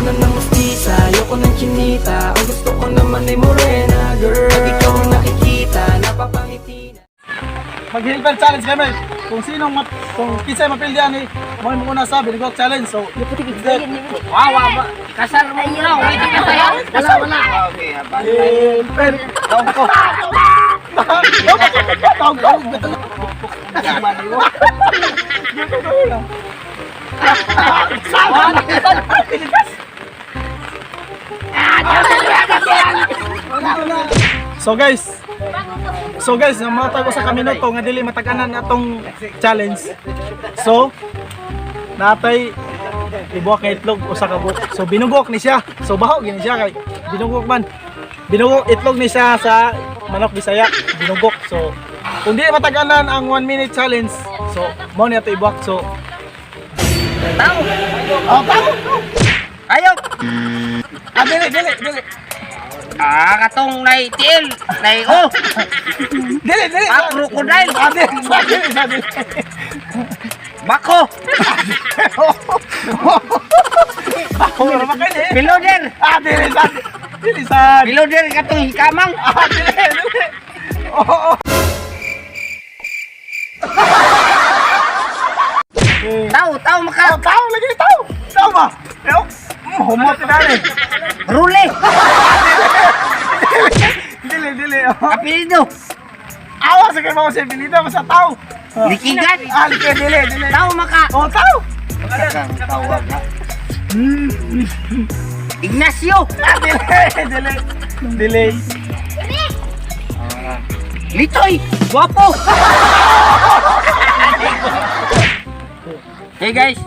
na ng mestiza, ayoko ng chinita. Ang gusto ko naman ay morena, girl. Pag ikaw ang nakikita, napapangiti na. Mag-helper challenge kami. Kung sinong mat kung kinsay mapildi ani, mo mo una sa binigok challenge. So, Wow, wow, ba? Kasal mo muna. Wait, kasal. Wala, wala. Okay, helper. Tawag ko. Tawag ko. So guys, namatag ko sa kaminuto nga dili matag-anan atong challenge. So, natay ibuak nga itlog usa ka buok. So binugok ni siya. So baho gini siya kay binugok man. Binugok itlog ni siya sa manok Bisaya, binugok. So kung di matag-anan ang 1 minute challenge, so mao ni ato ibuak. So Tao. oh, tao. Ayaw. Ah, dili dili dili. Ah, katong nay tiil. Nay oh. Dili dili. Ah, crocodile. Ah, dili sa dili sa dili. Bako. Ako ra ba kay ni? Piloder. Ah, dili sa dili sa. Piloder katong hikamang. Ah, dili dili. Oo. Tao, tao maka. Tao, tao lagi tao. Tao ba? Yo. Humot na ni. Rule. Dili dili. Oh. Apelido. Awa sa kay mo sa pilita mo sa tao. Likigan. Ah, liki dili dili. Tao maka. Oh, tao. Tawag na. Ignacio. Ah, dili dili. Dili. Litoy. Guwapo. Hey guys.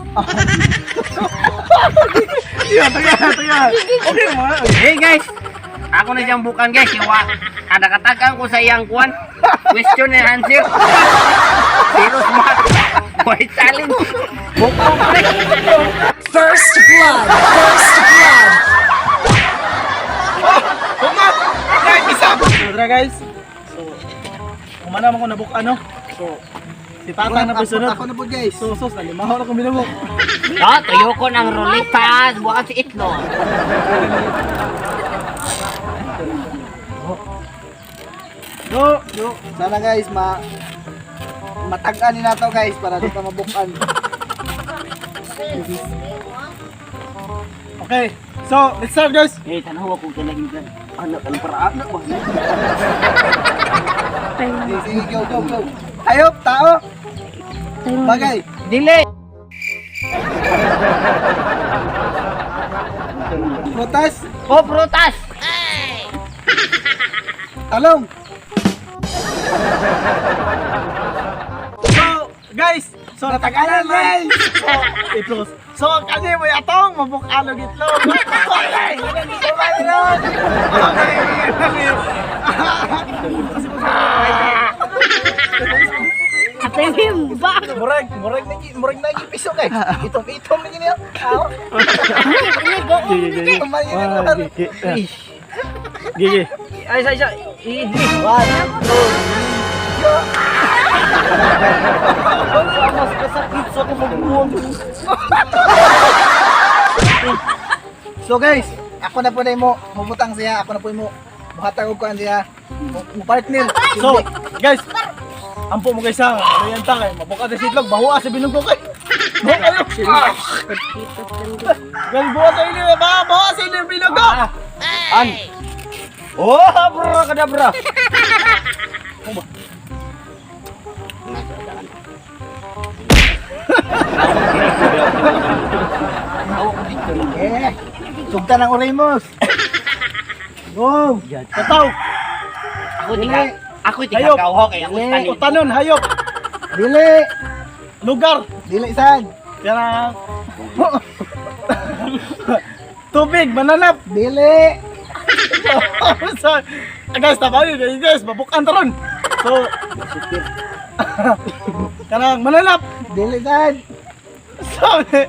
Iya, taga, taga. Okay mo. Hey guys. Ako na siyang bukan guys. Iwa. Kada katakan ko sa iyang kuan. Question and answer. Zero smart. Boy challenge. Bukong pre. First blood. First blood. Humat. Guys, isa. So, tara guys. So, humana man ko nabuk ano. So, si Tata na po sunod. Ako na po guys. So, sos, nalimaho na kong binubok. No, tuyo ko ng rulitas. Bukan si itlog. Go, go. Sana guys ma matag-an ni nato guys para di pa mabukan. Okay. So, let's start guys. Eh, tanaw ako kalagin dyan. Ano, ang paraan na ba? Sige, sige, go, go, go. Hayop, tao. Bagay. Dili. Prutas, O, prutas. talong. So, guys, so natagalan guys. So, itlog. So, kani mo atong mabukalog itlog. Okay. Okay. Murag, murag na Murag na piso guys. Itom itom na gini. Tao. Itom man yun. Gigi. Ay, sa isa. Ihi. One, two, go. Mas kasakit sa kumagbuwag. So guys, ako na po na mo mubutang siya, ako na po mo muhatag og kuan siya. Mo partner. So, guys, ampo mo guys ha. Ano yan ta kay mabuka sa itlog, bahuha sa binugok kay. Buka kayo. Guys, buha sa inyo, ba? Bahuha sa inyo binugok. An. Oh, bro, kadabra. Eh, sugtan ang oremus. Go. Kataw. Ako tika. Ako tika Hayop. kaw kay ako tanin. Utanon, hayop. Dili, Lugar. dili sad. Yan ang tubig, mananap. Dili. So, guys, tama yun. Guys, mabukan taron. So, kanang mananap. Dili sad. Sabi,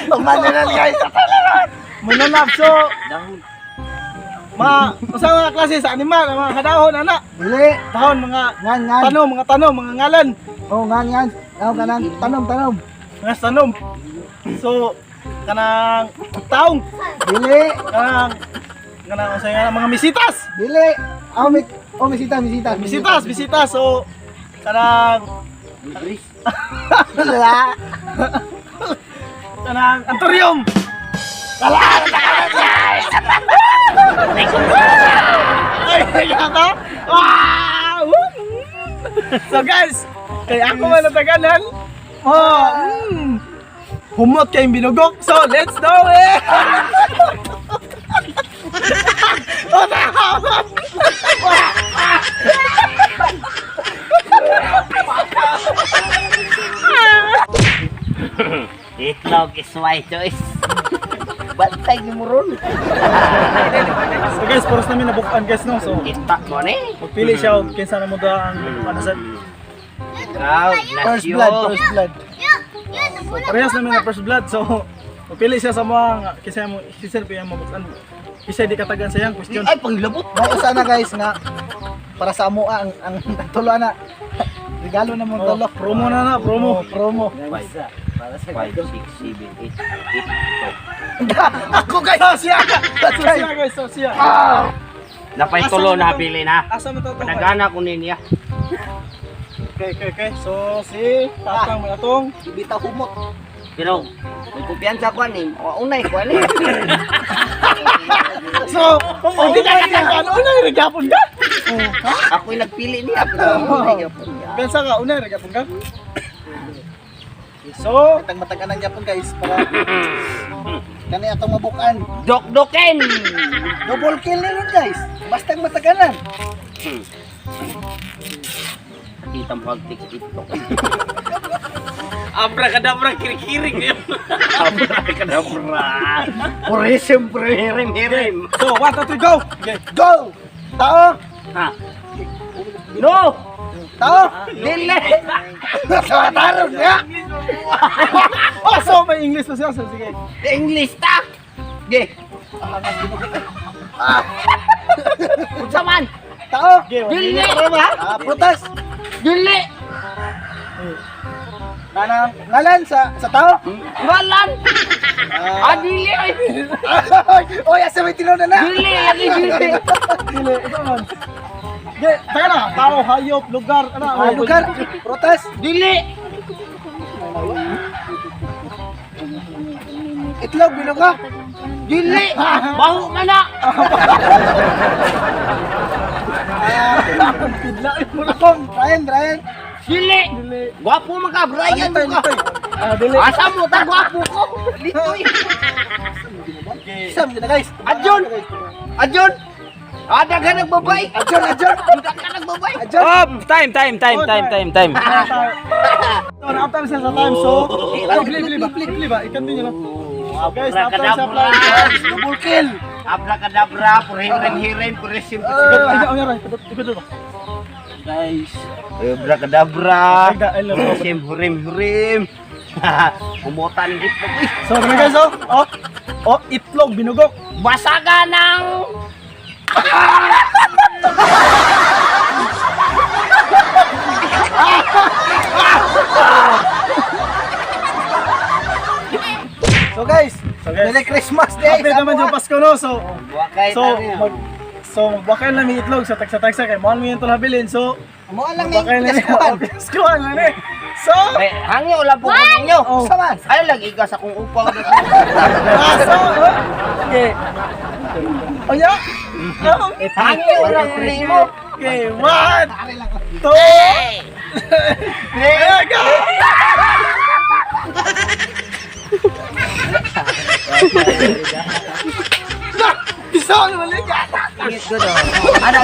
Tuman na lang guys. mananap. So, mga, usa mga klase sa animal, ang mga kadahon, ana. Dili. Dahon, mga Ngan ngan. tanom, mga tanom, mga ngalan. Oh, ngan ngan. Oh, kanan tanom tanom. Mga tanom. So, Kanang taong. Dili. Kanang unsay nga mga misitas. Dili. Ah, may oh, misita, misita. Misitas, misitas. So kanang Wala. kanang antorium. Ay, ka? Ah! Woo! So guys, kay ako man natagalan. Oh, humot kayong binugok. So, let's do it! Oh, tama! Itlog is my choice. Bantay ni mo ron. So guys, poros namin nabukaan guys, no? So, Kita mo ni. magpili siya og kinsa na mo da ang ano sa Proud First blood, first blood. So, parehas namin na first blood. So, magpili siya sa mga kinsa mo kinsa pa yung mabukan. Kinsa di katagan sa iyang question. Ay, panglabot. Mao sana guys nga para sa amoa ang tulo na regalo na mong Oh, tulo. promo na na, promo. Oh, promo. 5, 6, 7, 8, Ako guys. So, siya! So, siya guys, so siya. 8. Napay tulo na pili na. Asa mo to? To? Nagana ko niya. Okay. So, si Tatang mo na tong. Bitaw humot. Pero, may kumpiyansa ko ni. Unay ko ani. So, oh, di ka katagan. Unay, regapon ka. Ako'y nagpili niya. Pero unay gyapon niya. Pensa ka, unay, regapon ka. So, Kitang mataganan gyapon guys para kani atong mabukan. Dok-doken! Double kill ni ron guys. Basta mataganan. Kita mo hagtik sa itlog. Abracadabra, kirikiring yun. Abracadabra! Pure siyempre, hirim-hirim. so, 1, 2, 3, go! Okay. Go! Tao! Ha? No! Tao! Dili! Sa tarong nga. Oh, so may English pa siya. So, sige. English ta! Ge! Unsa man? Tao! Okay, Dili! Ah, prutas. Dili! Kanang ngalan sa tao. Ngalan! Ah, dili! Ay! Oy, asa may tinuod na na. Dili! Lagi dili! Dili, ito man. Okay, taka na. Tao, hayop, lugar, ano? Ah, lugar, prutas. Dili! Itlog, bilog ka. Dili! Baho man na! Bidlain mo na. Akong, Ryan, Ryan. Dili! Dili. Gwapo man ka, Brian Litoy, mo ka! litoy. Ah, dili. Asa mo ta gwapo ko? Litoy! Okay. Isa mo na guys. Adyon! Adyon! Ah, daghan nagbabay! Adyon, adyon. Daghan nagbabay! Adyon. Oh, time, time, time, time, time, time. So, na-up time sila sa time. So, oh, bili, bili ba? Bili ba? I-continue lang. So, guys, na-up time sa plan. Double kill. Abracadabra, pure hirim-hirim, pure simple. Ay, ay, ay, ikot ba? Guys, abracadabra. Ay, ay, laro. Sim hurim-hurim. Kumota ng itlog. Uy, So, tara guys, oh. Oh, oh, itlog, binugok. Basaga ng... So guys, So, guys. Merry Christmas day. Update naman yung Pasko, no? So, Buwakay so, mag, so, magbakay lang may itlog sa tagsa-tagsa kay mahal mo yung tulabilin. So, Mo lang ni magbakay lang ni Paskuhan. Paskuhan lang ni. So, Ay, hangyo lang po ko ninyo. Oh. Sa man. Ay, lagi ka sa kung upaw. Ah, so, oh, okay. Oh, yeah? Oh, Hangyo lang ko ninyo. Okay, 1, 2, 3, go! Bisa ko naman Ano,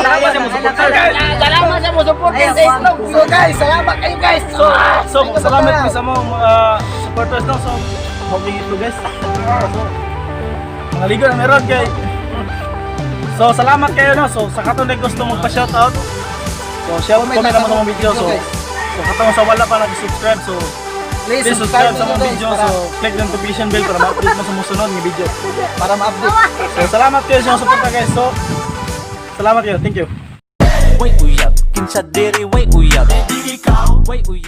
salamat sa mo support sa itlog. So guys, salamat kayo guys. So, so salamat mi sa mga supporters no. So, hoping ito guys. So, mga ligo na meron kay. So, salamat kayo no. So, sa katong gusto magpa-shoutout. So, shout Comment comment lang naman sa sa mga video. So, guys. so katong sa wala pa nag-subscribe. So, Please please subscribe sa ninyo, mga guys, video. para, So, click the notification bell para ma-update mo sa musunod nga video. para ma-update. So, salamat kayo sa mga suporta guys. So, salamat kayo. Thank you. Way uyab, kinsa diri way uyab. Way uyab.